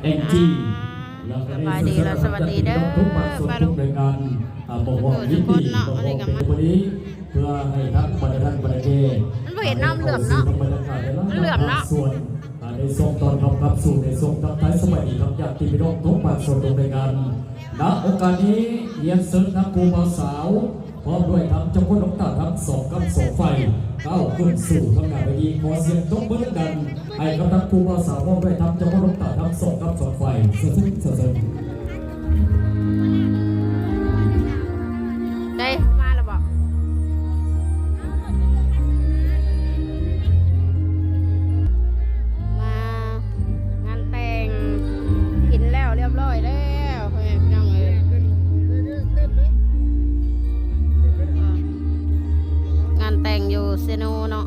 ແອງຈີ ອ່າ ແລ້ວກໍໄດ້ ສະບາຍດີ ແລະ ສະຫວັດດີເດີ ປ້າລຸງ ທຸກພາກສ່ວນທຸກໜ່ວຍງານ ອ່າ ບໍ່ຮວມຍິນດີ ທຸກຄົນເນາະ ບໍ່ຮວມ ອັນນີ້ກໍມາ ເປັນຜູ້ດີ ເພື່ອໃຫ້ທັງບັນດາທ່ານບັນດາແກ່ ມັນບໍ່ເຫັນນ້ຳເຫຼື້ອມເນາະ ມັນເຫຼື້ອມເນາະ ອ່າ ໃນຊ່ວງຕ້ອນຮັບເຂົ້າສູ່ ໃນຊ່ວງທັກທາຍສະບາຍດີກັບຍາດຕິພີ່ນ້ອງທຸກພາກສ່ວນທຸກໜ່ວຍງານ. ນະໂອກາດນີ້ ຮຽນເຊີນທັງຄູ່ບ່າວສາວ ພ້ອມດ້ວຍທັງເຈົ້າຄົນນ້ອງຕາທັງສອງກັບສອງຝ່າຍ ກ້າວຂຶ້ນສູ່ທາງໜ້າເວທີ. ຂໍສຽງຕົບມືດັງໆ ໃຫ້ກັບທັງຄູ່ບ່າວສາວ ພ້ອມດ້ວຍທັງເຈົ້າຄົນນ້ອງຕາທັງສອງກັບສອງຝ່າຍ. ເຊີນ ເຊີນ ເຊີນ. ໄດ້ມາແລ້ວບໍ? ມາ ງານແຕ່ງກິນແລ້ວລຽບຮ້ອຍແລ້ວ ພໍ່ແມ່ພີ່ນ້ອງເອີຍ. ງານແຕ່ງຢູ່ເຊໂນເນາະ.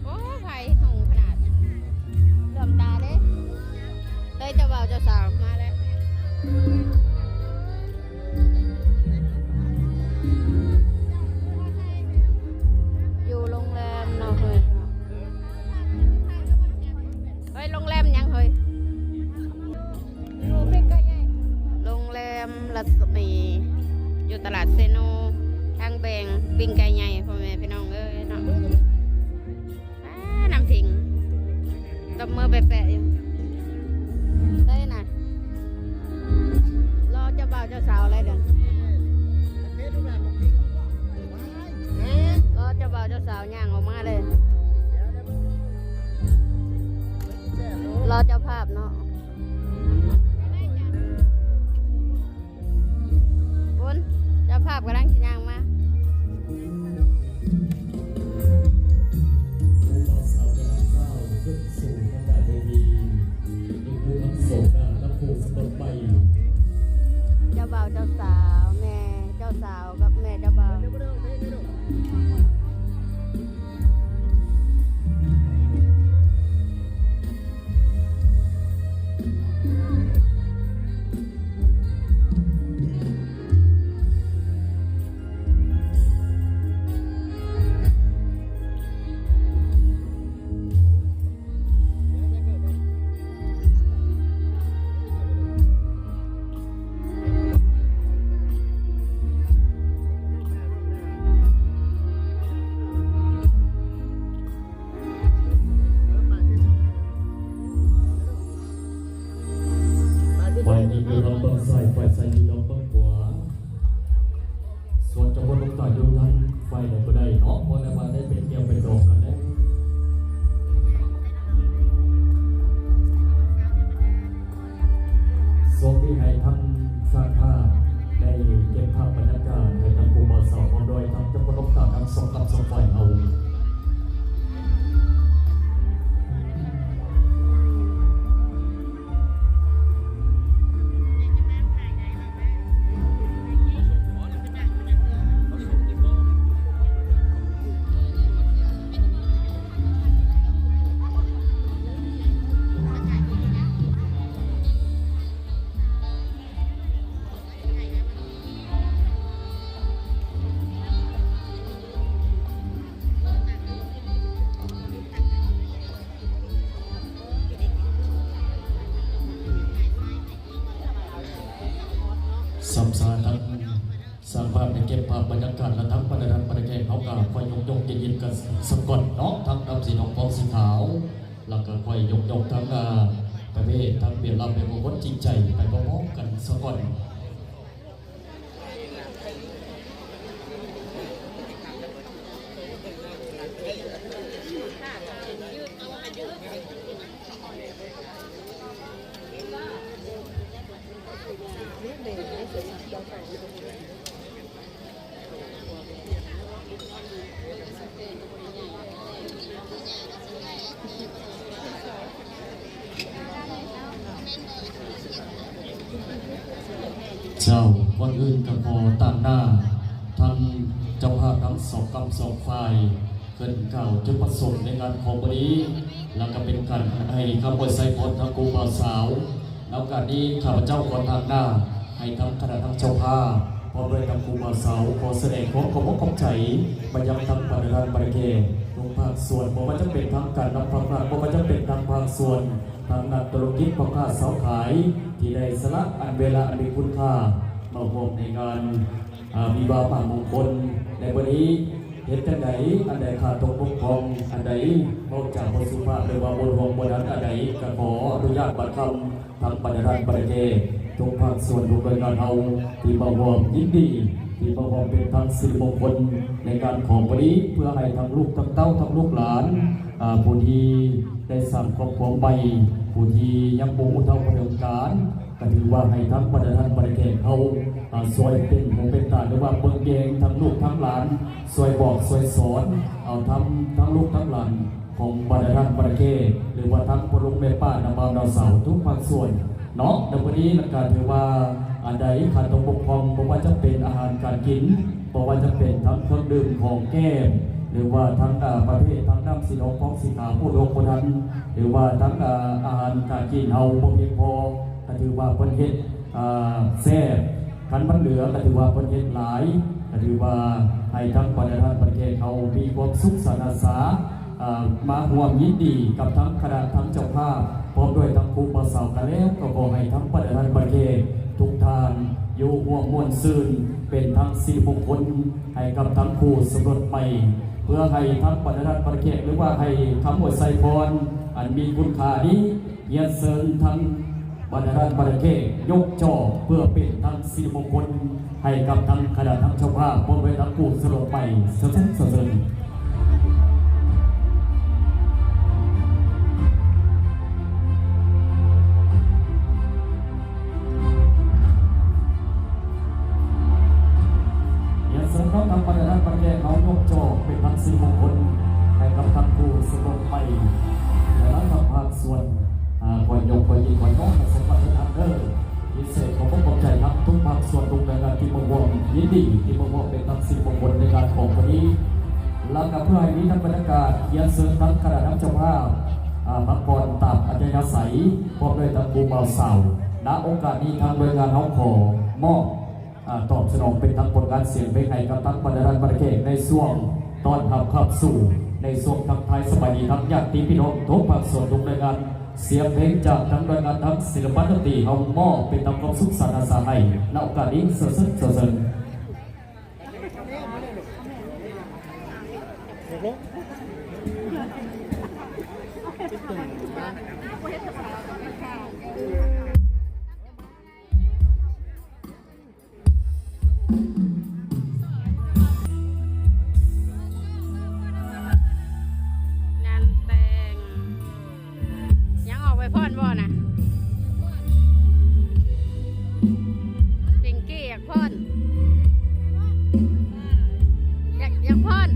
ໂອ້ ໄຟຫຸງຂະໜາດ ເຫຼື້ອມຕາເດ້. ເຮີ້ຍ ເຈົ້າບ່າວເຈົ້າສາວມາແລ້ວ ຢູ່ໂຮງແຮມເນາະ. ເຮີ້ຍ ເຮີ້ຍ ໂຮງແຮມຫຍັງເຮີ້ຍ? ໂຮງແຮມລັດສະໝີ ຢູ່ຕະຫຼາດເຊໂນ ທາງແບ່ງປີ້ງໄກ່ໃຫຍ່ ພໍ່ແມ່ພີ່ນ້ອງເອີຍເນາະ. ອ້າ ນ້ຳພິງ ຕົບມືແປະໆຢູ່ ໃສນະ? ລໍເຈົ້າບ່າວເຈົ້າສາວແລ້ວເດີ ລໍເຈົ້າບ່າວເຈົ້າສາວຍ່າງອອກມາເລີຍ. ລໍເຈົ້າພາບເນາະ ພຸ້ນ ເຈົ້າພາບກຳລັງຊິຍ່າງມາ. ຜູ້ບ່າວສາວກຳລັງກ້າວຂຶ້ນສູ່ທາງດ້ານເວທີ ມີຜູ້ນຳໂຊກນານຳຜູ້ສຳລັບໄປ. ເຈົ້າບ່າວເຈົ້າສາວ ແມ່ເຈົ້າສາວກັບແມ່ເຈົ້າບ່າວ. ຝ່າຍຍິງຢູ່ທາງເບື້ອງຊ້າຍ ຝ່າຍຊາຍຢູ່ທາງເບື້ອງຂວາ ສ່ວນຈະບໍ່ລົງຕາຢູ່ທາງຝ່າຍໃດກໍໄດ້ເນາະ ເພາະໄດ້ວ່າໄດ້ເປັນແກ້ວເປັນດອງກັນແລ້ວ. ຊ່ວງນີ້ໃຫ້ທາງຊ່າງພາບໄດ້ເກັບພາບບັນຍາກາດໃຫ້ທັງຄູ່ບ່າວສາວ ພ້ອມດ້ວຍທັງເຈົ້າຄົນລົງຕາທັງສອງກັບສອງຝ່າຍເຮົາ. ສຳສາທັງ ສ້າງພາບໃຫ້ເກັບພາບບັນຍາກາດ ແລະ ທັງບັນດາທ່ານບັນດາແຂກເຮົາກໍຂໍຍົກຍົກຍິນດີກັນສາກ່ອນເນາະ ທັງດຳສີທອງ ຟອງສີຂາວ ແລ້ວກໍຄ່ອຍຍົກຍົກທັງ ອາ ປະເພດທັງເບຍລຳ ແບບບໍ່ຄົນຈິງໃຈ ໄປພ້ອມໆກັນສາກ່ອນ. ເຈົ້າ, ກ່ອນອື່ນກໍຂໍຕາງໜ້າທັງເຈົ້າພາບທັງສອງກຳສອງຝ່າຍ ເພິ່ນກ່າວຈຸດປະສົງໃນງານຂອງມື້ນີ້ ແລ້ວກໍເປັນການໃຫ້ຄຳອວຍໄຊພອນທາງຄູ່ບ່າວສາວ. ໃນໂອກາດນີ້ ຂ້າພະເຈົ້າຂໍຕາງໜ້າໃຫ້ທາງຄະນະທາງເຈົ້າພາບ ພ້ອມດ້ວຍທາງຄູ່ບ່າວສາວ ຂໍສະແດງຄວາມຂອບອົກຂອບໃຈມາຍັງທາງບັນດາທ່ານບັນດາແຂກທຸກພາກສ່ວນ, ບໍ່ວ່າຈະເປັນທາງການນຳພັກລັດ, ບໍ່ວ່າຈະເປັນທາງພາກສ່ວນ ທາງນັກທຸລະກິດ ພໍ່ຄ້າຊາວຂາຍ ທີ່ໄດ້ສະຫຼະອັນເວລາອັນມີຄຸນຄ່າມາຮ່ວມໃນງານ ອາ ວິວາມະຫາມຸງຄົນໃນມື້ນີ້. ເຮັດຈັ່ງໃດ ອັນໃດຂາດຕົກບົກຜ່ອງ, ອັນໃດເວົ້າຈາບໍ່ສຸພາບ ຫຼືວ່າບໍ່ຖ້ວງບໍ່ທັນອັນໃດ, ກໍຂໍອະນຸຍາດບັດຄຳ ທັງບັນດາທ່ານບັນດາແຂກ ທຸກພາກສ່ວນ ທຸກໜ່ວຍງານເຮົາ ທີ່ມາຮ່ວມຍິນດີ ທີ່ມາຮ່ວມເປັນທັງສິລິມົງຄົນໃນງານຂອງມື້ນີ້ ເພື່ອໃຫ້ທັງລູກທັງເຕົ້າ ທັງລູກຫຼານ ອາ ຜູ້ທີ່ໄດ້ສ້າງຄອບຄົວໃໝ່ ຜູ້ທີ່ຍັງບໍ່ຮູ້ເທົ່າບໍ່ເຖິງການ ກໍຖືວ່າໃຫ້ທາງບັນດາທ່ານບັນດາແຂກເຮົາ ອາ ຊ່ວຍເປັນຫູເປັນຕາ ຫຼືວ່າເບິ່ງແຍງທັງລູກທັງຫຼານ ຊ່ວຍບອກຊ່ວຍສອນ ເອົາທຳທັງລູກທັງຫຼານຂອງບັນດາທ່ານບັນດາແຂກ ຫຼືວ່າທັງພໍ່ລຸງແມ່ປ້າ ນ້າບ່າວນ້າສາວ ທຸກພາກສ່ວນເນາະ. ໃນມື້ນີ້ລະກະຖືວ່າອັນໃດຂາດຕົກບົກຜ່ອງ ບໍ່ວ່າຈະເປັນອາຫານການກິນ ບໍ່ວ່າຈະເປັນທັງເຄື່ອງດື່ມຂອງແກ້ມ ຫຼືວ່າທັງ ອາ ປະເພດທັງນ້ຳສີດອງ ຟອງສີຂາວ ຜູ້ດອກບໍ່ທັນ ຫຼືວ່າທັງ ອາ ອາຫານການກິນເຮົາບໍ່ພຽງພໍ ກໍຖືວ່າເພິ່ນເຮັດ ອາ ແຊບ, ຄັນມັນເຫຼືອກໍຖືວ່າເພິ່ນເຮັດຫຼາຍ, ກໍຖືວ່າໃຫ້ທັງບັນດາທ່ານບັນແຂກເຮົາມີຄວາມສຸກສັນຫາສາ ອາ ມາຮ່ວມຍິນດີກັບທັງຄະນະທັງເຈົ້າພາບ ພ້ອມດ້ວຍທັງຄູບ່າວສາວກັນແລ້ວ, ກໍຂໍໃຫ້ທັງບັນດາທ່ານບັນແຂກທຸກທ່ານຢູ່ຮ່ວມມ່ວນຊື່ນ ເປັນທັງສິລິມົງຄົນໃຫ້ກັບທັງຄູ່ສົມລົດໃໝ່ ເພື່ອໃຫ້ທັງບັນດາທ່ານບັນແຂກ ຫຼືວ່າໃຫ້ຄຳອວຍໄຊພອນອັນມີຄຸນຄ່ານີ້ ຮຽນເຊີນທັງບັນດາທ່ານບັນດາແຂກຍົກຈອກ ເພື່ອເປັນທັງສິລິມົງຄົນໃຫ້ກັບທັງຄະນະທັງເຈົ້າພາບ ພ້ອມດ້ວຍທັງຄູ່ສະຫຼອງໄປ ສະເຊີນ ສະເຊີນ. ຮຽນເຊີນເນາະ ທາງບັນດາທ່ານບັນແຂກເຮົາຍົກຈອກເປັນທັງສິລິມົງຄົນໃຫ້ກັບທັງຄູ່ສະຫຼອງໄປ ແລະ ທັງພາກສ່ວນ ອາ ຂໍຍົກ ຂໍຍິນ ຂໍນ້ອມໃຫ້ສົມປາດຖະໜາເດີ. ພິເສດຂອບອົກຂອບໃຈນຳທຸກພາກສ່ວນ ທຸກໜ່ວຍງານທີ່ມາຮ່ວມຍິນດີ ທີ່ມາຮ່ວມເປັນທັງສິລິມົງຄົນໃນງານຂອງມື້ນີ້ ແລ້ວກໍເພື່ອໃຫ້ມີທັງບັນຍາກາດ ຮຽນເຊີນທັງຄະນະນຳເຈົ້າພາບ ອາ ພັກຜ່ອນຕາມອັດທະຍາໄສ ພ້ອມດ້ວຍທັງຄູ່ບ່າວສາວ. ນະໂອກາດນີ້ ທາງໜ່ວຍງານເຮົາຂໍມອບ ອາ ຕອບສະໜອງເປັນທັງຜົນງານສຽງເພງໃຫ້ກັບທັງບັນດາທ່ານບັນດາແຂກ ໃນຊ່ວງຕ້ອນຮັບຂັບສູ່ ໃນຊ່ວງທັກທາຍສະບາຍດີທັງຍາດຕິພີ່ນ້ອງທຸກພາກສ່ວນ ທຸກໜ່ວຍງານ. ສຽງເພງຈາກທັງໜ່ວຍງານທັງສິລະປະດົນຕີ ເຮົາມອບເປັນຕາມຄວາມສຸກສັນຫາສາໃຫ້ ນະໂອກາດນີ້ ເຊີນ ເຊີນ ເຊີນ. ງານແຕ່ງ ຍັງອອກໄວພອນບໍ່ນະ? ພິງກີ້ຢາກພອນ ຢາກ ຢາກພອນ.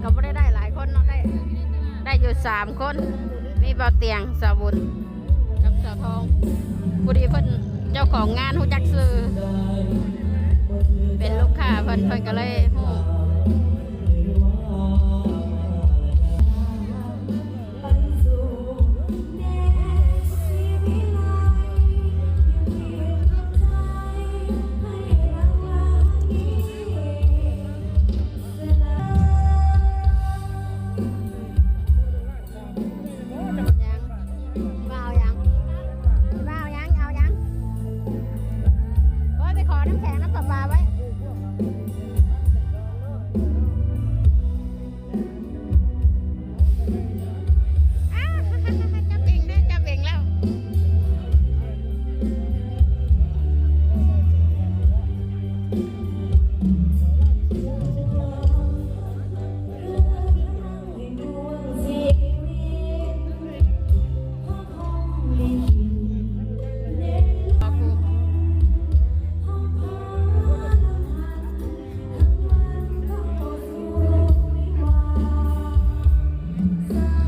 ກໍບໍ່ໄດ້ໄດ້ຫຼາຍຄົນເນາະ ໄດ້ ໄດ້ຢູ່ສາມຄົນ ມີບ່າວຕຽງ ສາວບຸນ ກັບສາວທອງ. ພໍດີເພິ່ນເຈົ້າຂອງງານຮູ້ຈັກຊື່ ເປັນລູກຄ້າເພິ່ນ ເພິ່ນກໍເລີຍຮູ້.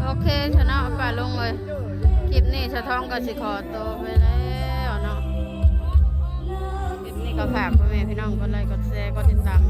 ໂອເຄຊະເນາະ ປ້າລຸງເອີຍ ຄລິບນີ້ສາວທອງກໍຊິຂໍຕົວໄປແລ້ວເນາະ. ຄລິບນີ້ກໍຝາກພໍ່ແມ່ພີ່ນ້ອງກົດໄລ ກົດແຊ ກົດຕິດຕາມ